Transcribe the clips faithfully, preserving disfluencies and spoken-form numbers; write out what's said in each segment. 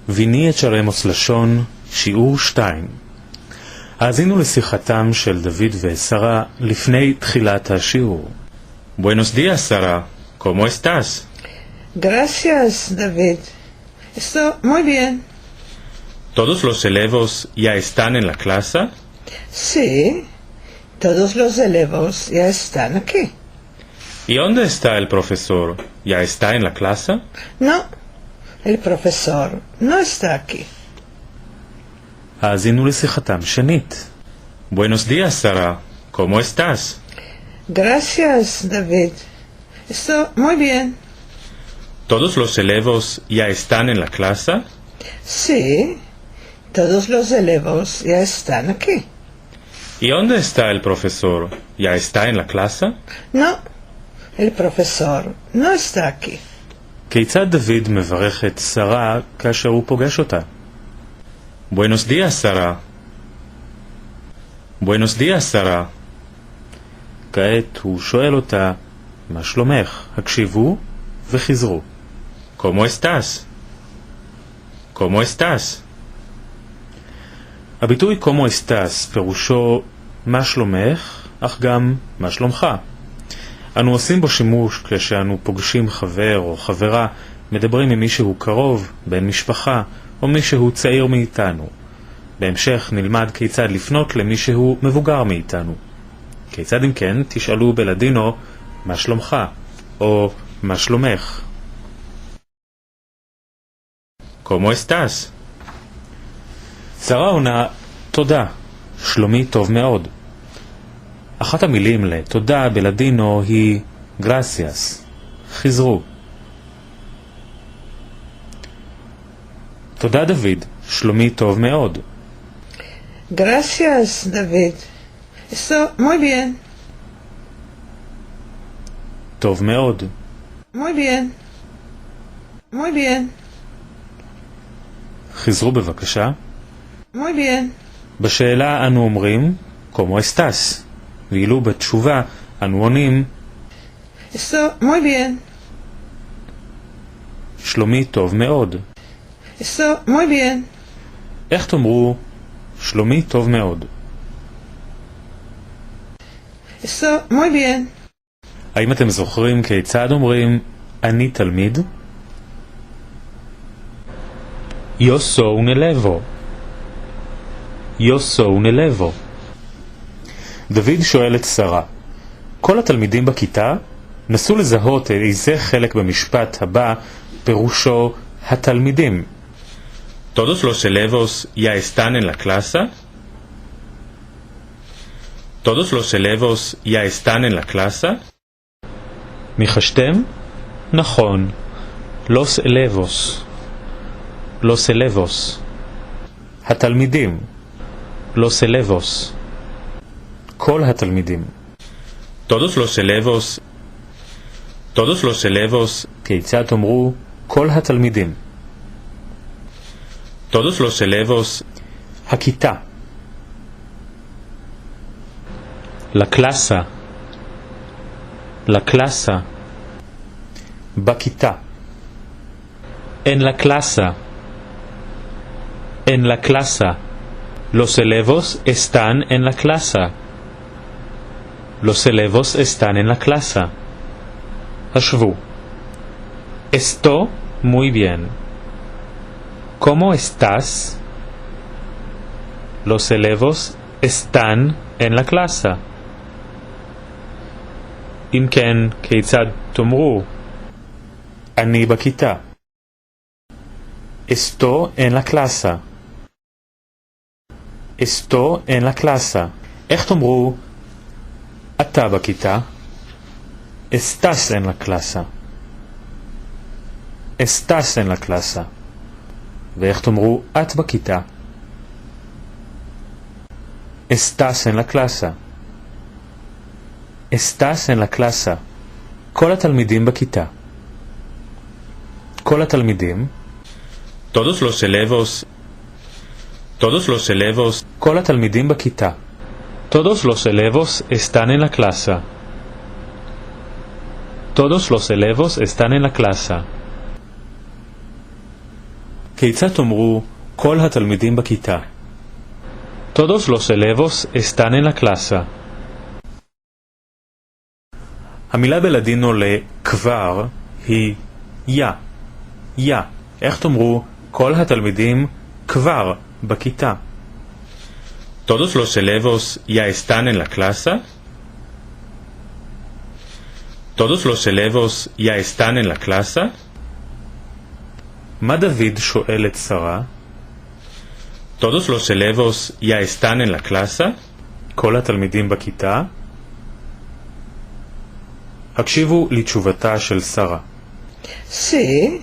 Vini echaremos lashon, shiur shtaim. האזינו לשיחתם של דוד ושרה לפני תחילת השיעור. Buenos dias, Sara. Komo estas? Grasias, David. Esto muy bien. Todos los elevos ya estan en la klasa? Si, todos los elevos ya estan aki. I onde esta el profesor? Ya esta en la klasa? No, el profesor no esta aki. האזינו לשיחתם שנית. Buenos dias, Sara. Komo estas? Grasias, David. Esto muy bien. Todos los elevos ya estan en la klasa? Si, todos los elevos ya estan aki. I onde esta el profesor? Ya esta en la klasa? No, el profesor no esta aki. כיצד דוד מברך את שרה כאשר הוא פוגש אותה? Buenos dias, Sara. Buenos dias, Sara. כעת הוא שואל אותה, מה שלומך? הקשיבו וחזרו. Komo estas? Komo estas? הביטוי komo estas פירושו מה שלומך, אך גם מה שלומך. אנו עושים בו שימוש כשאנו פוגשים חבר או חברה, מדברים עם מישהו קרוב, בן משפחה, או מישהו צעיר מאיתנו. בהמשך נלמד כיצד לפנות למישהו מבוגר מאיתנו. כיצד אם כן תשאלו בלדינו מה שלומך או מה שלומך? Komo estas? שרה עונה, תודה, שלומי טוב מאוד. אחת המילים לתודה בלדינו היא גרסיאס. חזרו. תודה, דוד, שלומי טוב מאוד. Grasias, David. Esto muy bien. טוב מאוד. Muy bien. Muy bien. חזרו בבקשה. Muy bien. בשאלה אנו אומרים, komo estas? ואילו בתשובה אנו עונים, Esto muy bien. שלומי טוב מאוד. Esto muy bien. איך תאמרו, שלומי טוב מאוד? Esto muy bien. האם אתם זוכרים כיצד אומרים, אני תלמיד? Yo so un elevo. Yo so un elevo. דוד שואל את שרה, כל התלמידים בכיתה? נסו לזהות איזה חלק במשפט הבא פירושו התלמידים. Todos los elevos ya estan en la klasa? Todos los elevos ya estan en la klasa? ניחשתם? נכון. Los elevos. Los elevos. התלמידים. Los elevos. כל התלמידים. Todos los elevos. Todos los elevos. כיצד תאמרו כל התלמידים? Todos los elevos. הכיתה. La klasa. La klasa. בכיתה. En la klasa. En la klasa. Los elevos estan en la klasa. Los elevos estan en la klasa. השוו. Esto muy bien. Komo estas? Los elevos estan en la klasa. אם כן, כיצד תאמרו? אני בכיתה. Esto en la klasa. Esto en la klasa. איך תאמרו אתה בכיתה? Estas en la klasa. Estas en la klasa. ואיך תאמרו את בכיתה? Estas en la klasa. Estas en la klasa. כל התלמידים בכיתה. כל התלמידים. Todos los elevos. Todos los elevos. כל התלמידים בכיתה. Todos los elevos estan en la klasa. Todos los elevos estan en la klasa. כיצד תאמרו כל התלמידים בכיתה? Todos los elevos estan en la klasa. המילה בלדינו לכבר היא ya, ya. איך תאמרו כל התלמידים כבר בכיתה? Todos los elevos ya estan en la klasa? Todos los elevos ya estan en la klasa? מה דוד שואל את שרה? Todos los elevos ya estan en la klasa? כל התלמידים בכיתה? הקשיבו לתשובתה של שרה. Si,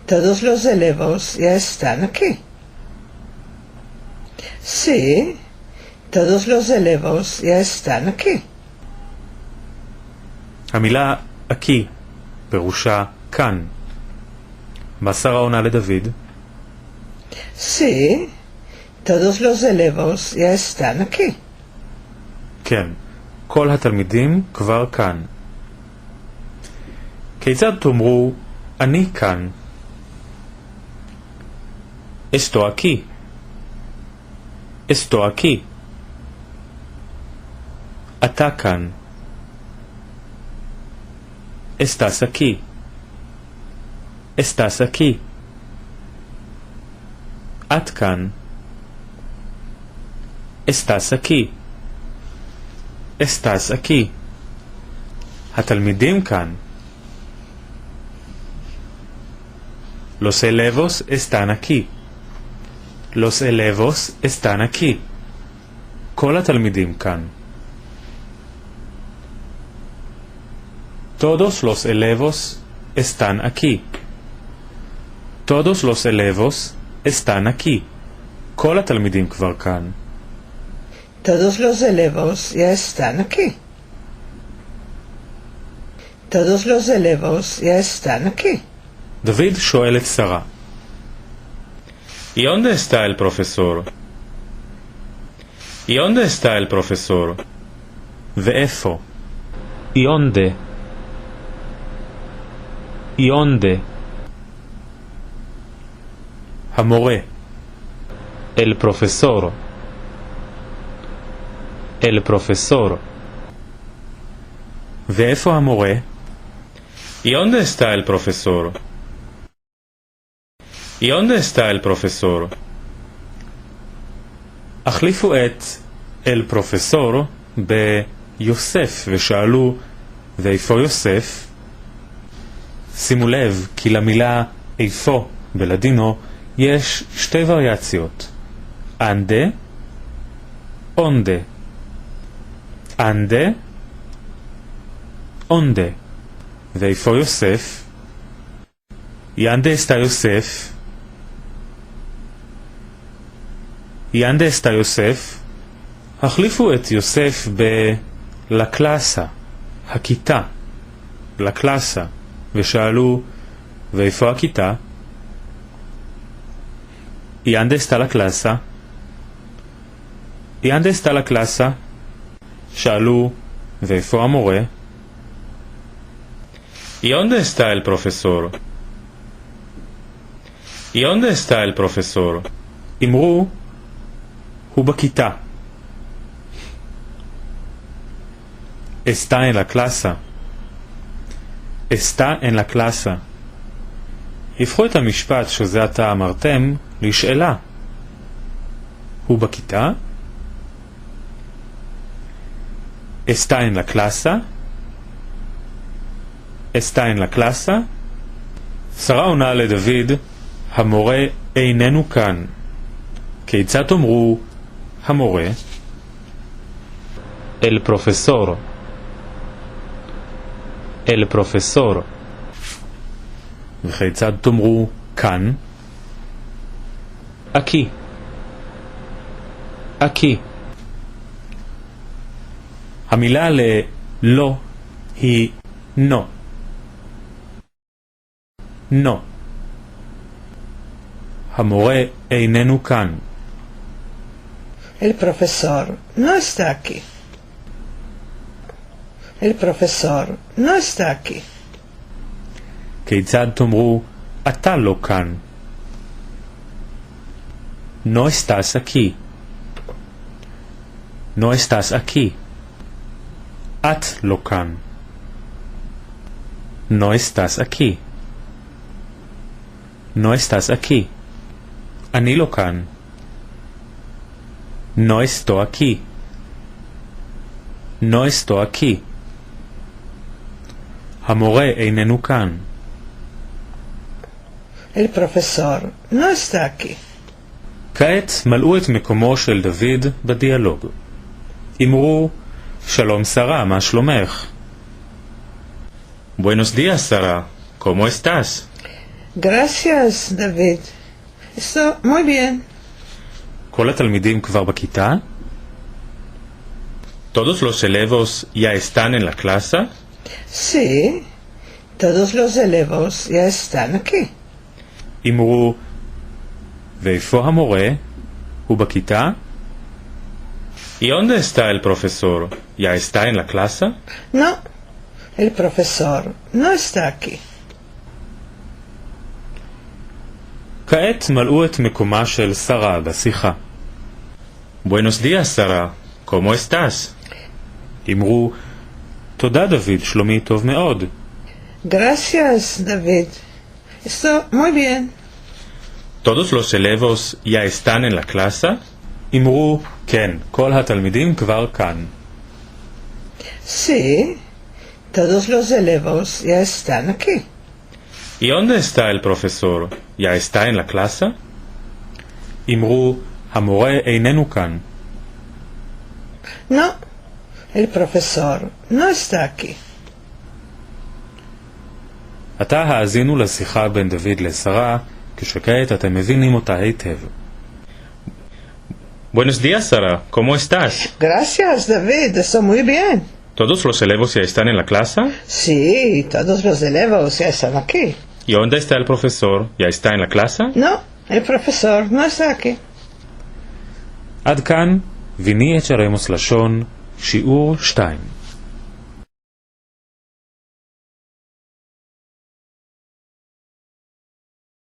todos los elevos ya estan aki. Si, todos los elevos ya estan aki. המילה aki פירושה כאן. מה שרה עונה לדוד? Si, todos los elevos ya estan aki. כן, כל התלמידים כבר כאן. כיצד תאמרו אני כאן? Esto aki. Esto aki. אתה כאן. Estas aki. Estas aki. את כאן. Estas aki. Estas aki. התלמידים כאן. Los elevos estan aki. Los elevos estan aki. כל התלמידים כאן. Todos los elevos estan aki. Todos los elevos estan aki. כל התלמידים כבר כאן. Todos los elevos ya estan aki. Todos los elevos ya estan aki. דוד שואל את שרה. I onde esta el profesor? I onde esta el profesor? Ve'efo? I onde? I onde? המורה. El profesor. El profesor. Ve'efo המורה? I onde esta el profesor? I onde esta el profesor? החליפו את el profesor ביוסף ושאלו, ואיפה יוסף? שימו לב כי למילה איפה בלדינו יש שתי וריאציות, אנדה, אונדה. אנדה, אונדה. ואיפה יוסף? I ande esta Yosef? I ande esta Yosef? החליפו את יוסף ב-la klasa, הכיתה, la klasa, ושאלו, ואיפה הכיתה? I ande esta la klasa? I ande esta la klasa? שאלו, ואיפה המורה? I onde esta el profesor? I onde esta el profesor? אמרו, הוא בכיתה. Esta en la klasa. Esta en la klasa. הפכו את המשפט שזה עתה אמרתם לשאלה. הוא בכיתה? Esta en la klasa? Esta en la klasa? שרה עונה לדוד, המורה איננו כאן. כיצד תאמרו המורה? El profesor. El profesor. וכיצד תאמרו כאן? Aki. Aki. המילה ללא היא no. No. המורה איננו כאן. El profesor no esta aki. El profesor no esta aki. כיצד תאמרו אתה לא כאן? No estas aki. No estas aki. את לא כאן. No estas aki. No estas aki. אני לא כאן. No esto aki. No esto aki. המורה איננו כאן. El profesor no esta aki. כעת מלאו את מקומו של דוד בדיאלוג. אמרו, שלום שרה, מה שלומך? Buenos días, Sara. ¿Cómo estás? Gracias, David. Estoy muy bien. כל התלמידים כבר בכיתה? ¿Todos los elevos ya están en la klasa? Sí, todos los elevos ya están aki. אמרו, ואיפה המורה? הוא בכיתה? ¿Y dónde está el profesor? ¿Ya está en la klasa? No, el profesor no esta aki. כעת מלאו את מקומה של שרה בשיחה. Buenos días, Sara. ¿Cómo estás? אמרו, תודה, דוד, שלומי טוב מאוד. Gracias, David. Estoy muy bien. ¿Todos los elevos ya están en la klasa? אמרו, כן, כל התלמידים כבר כאן. Sí, todos los elevos ya están aquí. ¿Y dónde está el profesor? ¿Ya está en la klasa? אמרו, המורה איננו כאן. No, el profesor no está aquí. עתה האזינו לשיחה בין דוד לשרה, כשכעת אתם מבינים אותה היטב. Buenos días, Sara. ¿Cómo estás? Gracias, David. Estoy muy bien. ¿Todos los elevos ya están en la klasa? Sí, todos los elevos ya están aquí. ¿Y dónde está el profesor? ¿Ya está en la klasa? No, el profesor no está aquí. עד כאן, ויני את שרמוס לשון, שיעור שתיים.